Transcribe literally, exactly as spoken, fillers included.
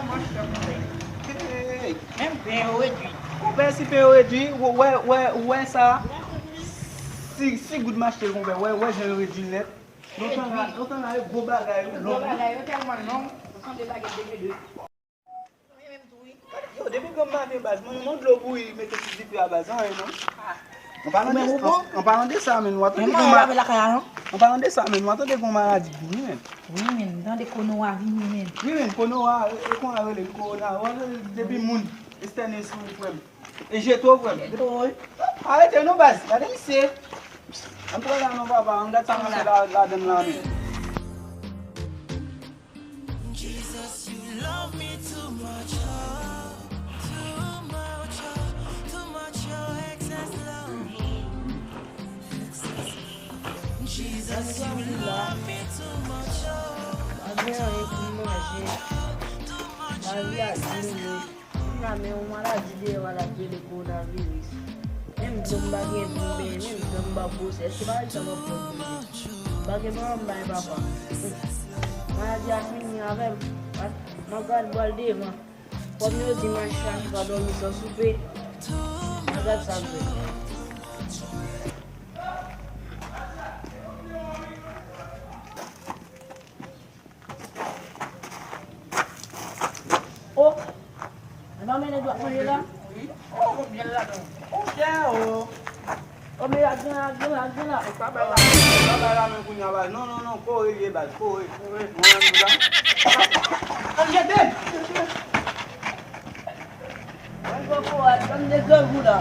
Mwen chè konpè. Hey, menm pen yo redwi. Konpè, si pen yo redwi, ou wè, wè, ou wè sa? Si, si goud m achte l, konpè, wè, wè jan yo redwi l nèt. Lontan la, lontan la, yo gwo bagay, yo long. Gwo bagay, yo tèlman long, yo sanble bagèt de pe de. Yo, depi granm maten baz, mwen, mwen dlo bouyi, mete sou dife a baz, anyen non. An palan de, an, an palan de sa, men, w a tande gon ma-, an palan de sa, men, w a tande gon maladi k vini, men. Wi, men, tande konora vini, men. Wi, men, konora, e, e konora rele, kowona, w a tande depi moun estène sou ou, frè m. E jeto, frè m. Jeto, wi. Arete non, baz, gade misye. An pran la non, papa, an gad sa misye la, ladann la, men. Jesus, you love me too much, oh, too much, oh, too much, oh, excess love. Jesus, you love me too much, oh. Pa gen anyen pou m manje. Lavi a di m wi. Kounya, men yon maladi deyò a l ap rele kowonaviris. Menm dlo m pa gen pou m benyen, menm dlo m pa bwose. Èske pa li sa m ap pran pou li? M pa gen manman m bay papa. Maladi a fini avè m. M ap gad bwal devan. Kòm yo di machach pa dòmi san soupe. M ap gad sa m fè. O! Mwen pa mennen dwat manje la. O, konbyen l ladan? O, dè o. O, men ak gen la, ak gen la, ak gen la. E pa bay la, e pa bay la men kounya baz. Non, non, non, kore l ye baz, kore, kore. Mwen menm la. Al jete! Mwen gwo kore, al bann de grangou la.